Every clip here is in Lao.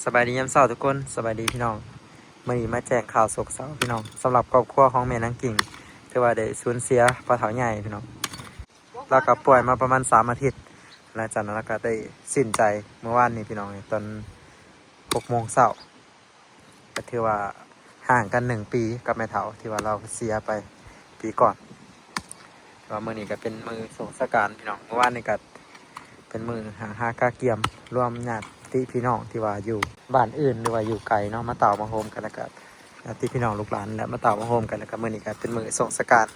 ສະບາຍດີຍາມເຊົ້າທຸກຄົນ ສະບາຍດີພີ່ນ້ອງ. ມື້ນີ້ມາແຈ້ງຂ່າວໂສກເສົ້າພີ່ນ້ອງ ສຳລັບຄອບຄົວຂອງແມ່ນາງກິ່ງ ຖືວ່າໄດ້ສູນເສຍພໍ່ເຖົ້າໃຫຍ່ພີ່ນ້ອງ. ລາວກໍປ່ວຍມາປະມານສາມອາທິດ ຫຼັງຈາກນັ້ນລາວກໍໄດ້ສິ້ນໃຈມື້ວານນີ້ພີ່ນ້ອງ ຕອນຫົກໂມງເຊົ້າ. ກໍຖືວ່າຫ່າງກັນໜຶ່ງປີກັບແມ່ເຖົ້າທີ່ວ່າລາວເສຍໄປປີກ່ອນ. ແຕ່ວ່າມື້ນີ້ກໍເປັນມື້ສົງສະການພີ່ນ້ອງ ມື້ວານນີ້ກໍເປັນມື້ຫາ ຫາກະກຽມ ລວມຍາດຕິພີ່ນ້ອງທີ່ວ່າຢູ່ບ້ານອື່ນ ຫຼືວ່າຢູ່ໄກເນາະ ມາເຕົ້າມາໂຮມກັນ ແລ້ວກໍຍາດຕິພີ່ນ້ອງລູກຫຼານ ແລະ ມາເຕົ້າມາໂຮມກັນ. ແລ້ວກໍມື້ນີ້ກໍເປັນມື້ສົງສະການ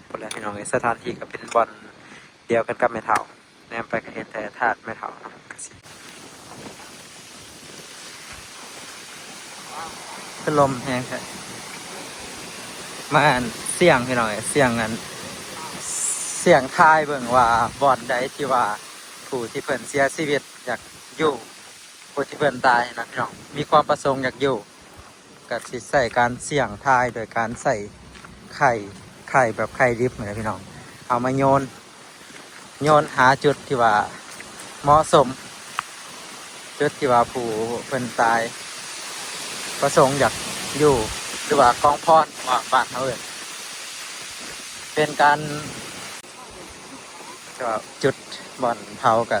ພຸ້ນແຫຼະພີ່ນ້ອງເອີຍ. ສະຖານທີ່ກໍເປັນບ່ອນດຽວກັນກັບແມ່ເຖົ້າ. ແນມໄປກໍເຫັນແຕ່ທາດແມ່ເຖົ້າເນາະ ກໍຊິ ຄືລົມແຮງແທ້ ມາອັນສ່ຽງພີ່ນ້ອງເອີຍ ສ່ຽງອັນ ສ່ຽງທາຍເບິ່ງວ່າບ່ອນໃດທີ່ວ່າຜູ້ທີ່ເພິ່ນເສຍຊີວິດຢາກຢູ່ ຜູ້ທີ່ເພິ່ນຕາຍນະພີ່ນ້ອງ ມີຄວາມປະສົງຢາກຢູ່ ກໍຊິໃຊ້ການສ່ຽງທາຍໂດຍການໃຊ້ໄຂ່ ໄຂ່ແບບໄຂ່ດິບນີ້ແຫຼະພີ່ນ້ອງ ເອົາມາໂຍນ ໂຍນຫາຈຸດທີ່ວ່າເໝາະສົມ ຈຸດທີ່ວ່າຜູ້ເພິ່ນຕາຍປະສົງຢາກຢູ່ ຫຼືວ່າກອງພອນ ວ່າບ້ານເຮົາເອີ້ນ ເປັນການ ແຕ່ວ່າຈຸດບ່ອນເຜົາກໍ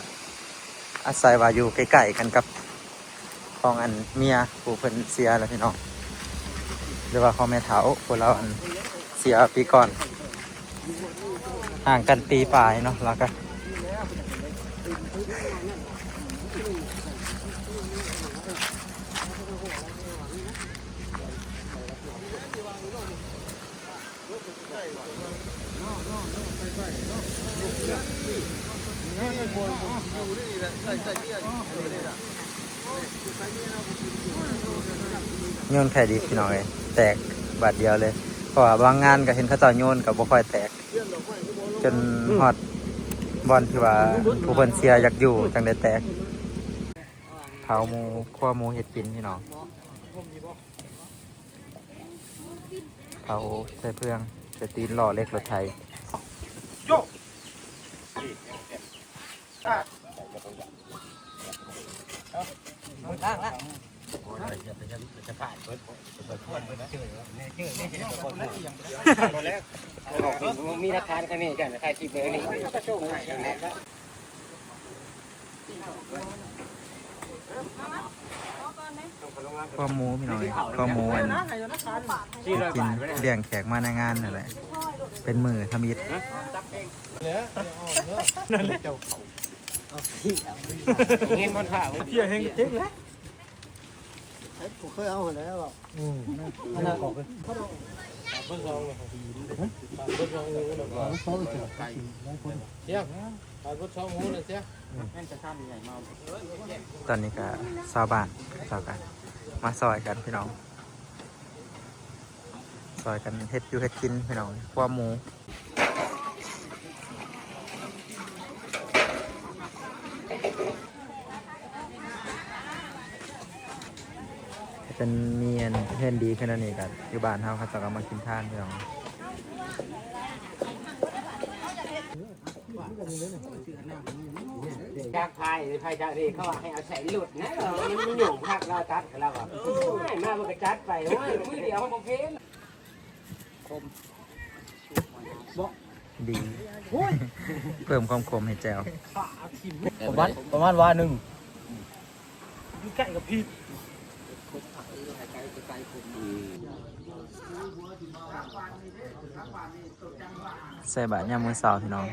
ອາໄສວ່າຢູ່ໃກ້ໆກັນກັບ ຂອງອັນເມຍຜູ້ເພິ່ນເສຍແລ້ວພີ່ນ້ອງ ຫຼືວ່າຂອງແມ່ເຖົ້າຜູ້ລາວອັນເສຍປີກ່ອນ ຫ່າງກັນປີປາຍເນາະ. ແລ້ວກໍໂຍນໄຂ່ດິບພີ່ນ້ອງເອີຍ ແຕກບາດດຽວເລີຍ ເພາະວ່າບາງງານກໍເຫັນເຂົາເຈົ້າໂຍນກໍບໍ່ຄ່ອຍແຕກ ຈົນຮອດບ່ອນທີ່ວ່າຜູ້ເພິ່ນເສຍຢາກຢູ່ຈັ່ງໄດ້ແຕກ. ເຜົາໝູ ຄົວໝູເຮັດກິນພີ່ນ້ອງ. ເຜົາໃສ່ເຟືອງ ໃສ່ຕີນລໍ້ເຫຼັກລົດໄຖ. ມີຫຼັກຖານຂະເໜີກັນ ຖ່າຍຄລິບເລີຍນີ້. ຄົວໝູພີ່ນ້ອງເອີຍ ຄົວໝູອັນ ໄປກິນລ້ຽງແຂກມາໃນງານນັ້ນແຫຼະ ເປັນມື້ທຳອິດ. ນັ້ນແຫຼະເຈົ້າ ເຫັນບໍ່ຖ້າເພິ່ນເພຍແຮງເຈັບແລ້ວ. ເອີ ບໍ່ເຄີຍເອົາຫັ້ນແຫຼະ. ອືມ ອັນນັ້ນອອກເລີຍ ເບິດສອງເລີຍ ເບິດສອງເລີຍ. ເຈົ້າ ເບິດສອງເລີຍເຈົ້າ. ຕອນນີ້ກໍຊາວບ້ານເຂົາເຈົ້າກໍມາຊ່ອຍກັນພີ່ນ້ອງ ຊ່ອຍກັນເຮັດຢູ່ເຮັດກິນພີ່ນ້ອງ ຄົວໝູ. ເປັນມີອັນເຮືອນດີຂະໜາດນີ້ກໍຢູ່ບ້ານເຮົາ ເຂົາເຈົ້າກໍມາກິນທານພີ່ນ້ອງ. ຈາກພາຍ ພາຍຈາກນີ້ເຂົາວ່າໃຫ້ເອົາໃສ່ລົດນະ ມັນຫຍຸ້ງຄັກ ລາວຕັດ ລາວວ່າ ໂອ້ຍ ມາມັນກໍຈັດໄປ ໂອ້ຍ ມື້ດຽວບໍ່ເພງ. ດີ ເພີ່ມຄວາມຂົມໃຫ້ແຈ່ວ. ປະມານ ປະມານວາໜຶ່ງ ຢູ່ໃກ້ກັບພີ້. ໃສ່ບາດຍາມມື້ເຊົ້າພີ່ນ້ອງ.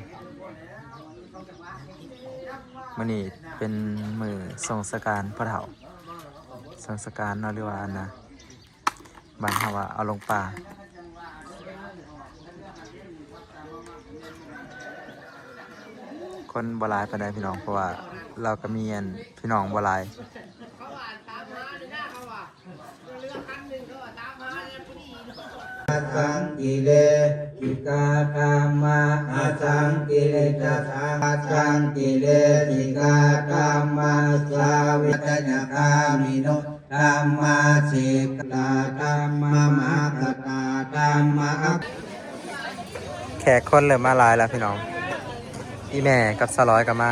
ມື້ນີ້ເປັນມື້ສົ່ງສະການພໍ່ເຖົ້າ ສົ່ງສະການເນາະ ຫຼືວ່າອັນນະ ບ້ານເຮົາວ່າເອົາລົງປ່າ. ຄົນບໍ່ຫຼາຍປານໃດພີ່ນ້ອງ ເພາະວ່າລາວກໍມີອັນພີ່ນ້ອງບໍ່ຫຼາຍ. ອະສັງກິເລສິກາຄາມາ ອະສັງກິເລຈະສາ ອະສັງກິເລສິກາຄາມາ ສາເວທະຍະຄາມິໂນ ທຳມະສິກຂາ ທຳມະມະຫາກະຕາ ທຳມະ ແຂກຄົນເລີ່ມມາຫຼາຍແລ້ວພີ່ນ້ອງ. ອີ່ແມ່ກັບສາວລອຍກໍມາ.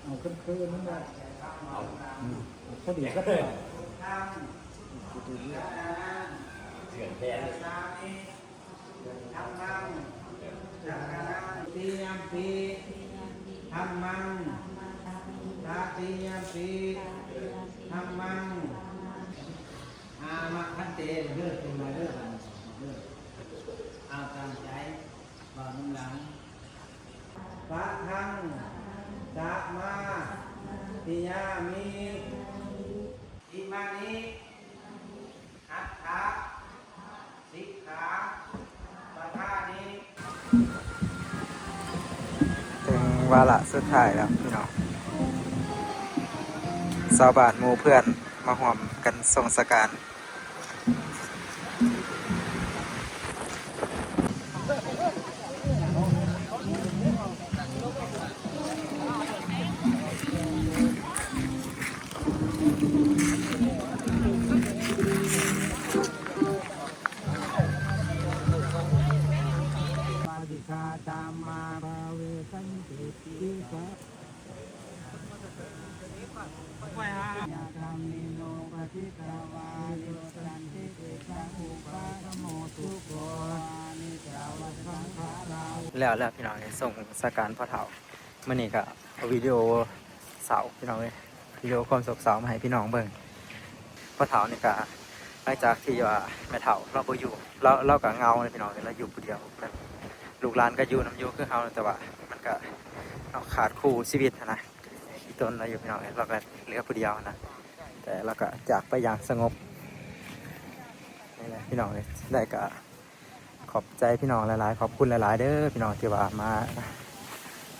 ເອົາຄືນໆນັ້ນແຫຼະ ອືມ ພໍດີກັບ ເດືອນແພງ Dutiyampi dhammaṃ, tatiyampi dhammaṃ. ອາມະພັນເຕ ເດີ ຂຶ້ນມາເດີ ເດີ ເອົາຕາມໃຈ ເວົ້ານຳຫຼັງ Padaṃ samādiyāmi. Imāni atthasikkhapadatthāni. ເຖິງວາລະສຸດທ້າຍແລ້ວພີ່ນ້ອງ ຊາວບ້ານໝູ່ເພື່ອນ ມາຮ່ວມກັນສົ່ງສະການ. ແລ້ວແລ້ວພີ່ນ້ອງເອີຍ ສົ່ງສະການພໍ່ເຖົ້າ. ມື້ນີ້ກະເອົາວິດີໂອເສົ້າພີ່ນ້ອງເອີຍ ວິດີໂອຄວາມໂສກເສົ້າມາໃຫ້ພີ່ນ້ອງເບິ່ງ. ພໍ່ເຖົ້ານີ້ກະ ຫຼັງຈາກທີ່ວ່າແມ່ເຖົ້າລາວບໍ່ຢູ່ ລາວ ລາວກະເຫງົາເລີຍພີ່ນ້ອງເອີຍ ລາວຢູ່ຜູ້ດຽວ. ແບບລູກຫຼານກະຢູ່ນຳຢູ່ຄືເຮົາ ແຕ່ວ່າມັນກະ ເຮົາຂາດຄູ່ຊີວິດຫັ້ນນະ ອີ່ຕົນລາວຢູ່ພີ່ນ້ອງເອີຍ ລາວກະເຫຼືອຜູ້ດຽວຫັ້ນນະ ແຕ່ລາວກະຈາກໄປຢ່າງສະຫງົບ. ນີ້ແຫຼະພີ່ນ້ອງເອີຍ ໄດ້ກະ ຂອບໃຈພີ່ນ້ອງຫຼາຍໆ ຂອບຄຸນຫຼາຍໆເດີພີ່ນ້ອງ ທີ່ວ່າມາ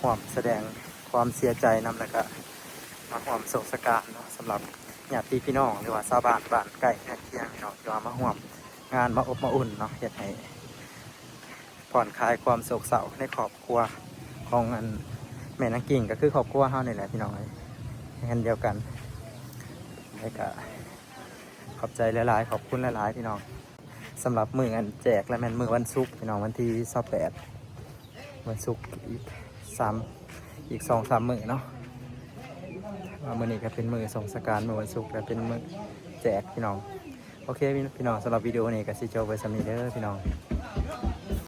ຮ່ວມສະແດງຄວາມເສຍໃຈນຳ ແລ້ວກະມາຮ່ວມໂສກສະການເນາະ ສຳລັບຍາດຕິພີ່ນ້ອງ ຫຼືວ່າຊາວບ້ານບ້ານໃກ້ເຮືອນຄຽງເນາະ ທີ່ວ່າມາຮ່ວມງານ ມາອົບມາອຸ່ນເນາະ ເຮັດໃຫ້ຜ່ອນຄາຍຄວາມໂສກເສົ້າໃນຄອບຄົວຂອງອັນແມ່ນາງກິ່ງ ກໍຄືຄອບຄົວເຮົານີ້ແຫຼະພີ່ນ້ອງເອີຍ ເຮືອນດຽວກັນ. ແລ້ວກະຂອບໃຈຫຼາຍໆ ຂອບຄຸນຫຼາຍໆພີ່ນ້ອງ. ສຳລັບມື້ອັນແຈກລະແມ່ນມື້ວັນສຸກພີ່ນ້ອງ ວັນທີຊາວແປດ ວັນສຸກ ອີກສາມ ອີກສອງສາມມື້ເນາະ ວ່າມື້ນີ້ກະເປັນມື້ສົ່ງສະການ ມື້ວັນສຸກ ລະເປັນມື້ແຈກພີ່ນ້ອງ. ໂອເຄພີ່ນ້ອງ ສຳລັບວິດີໂອນີ້ກະຊິຈົບໄວ້ສ່ຳນີ້ເດີພີ່ນ້ອງ.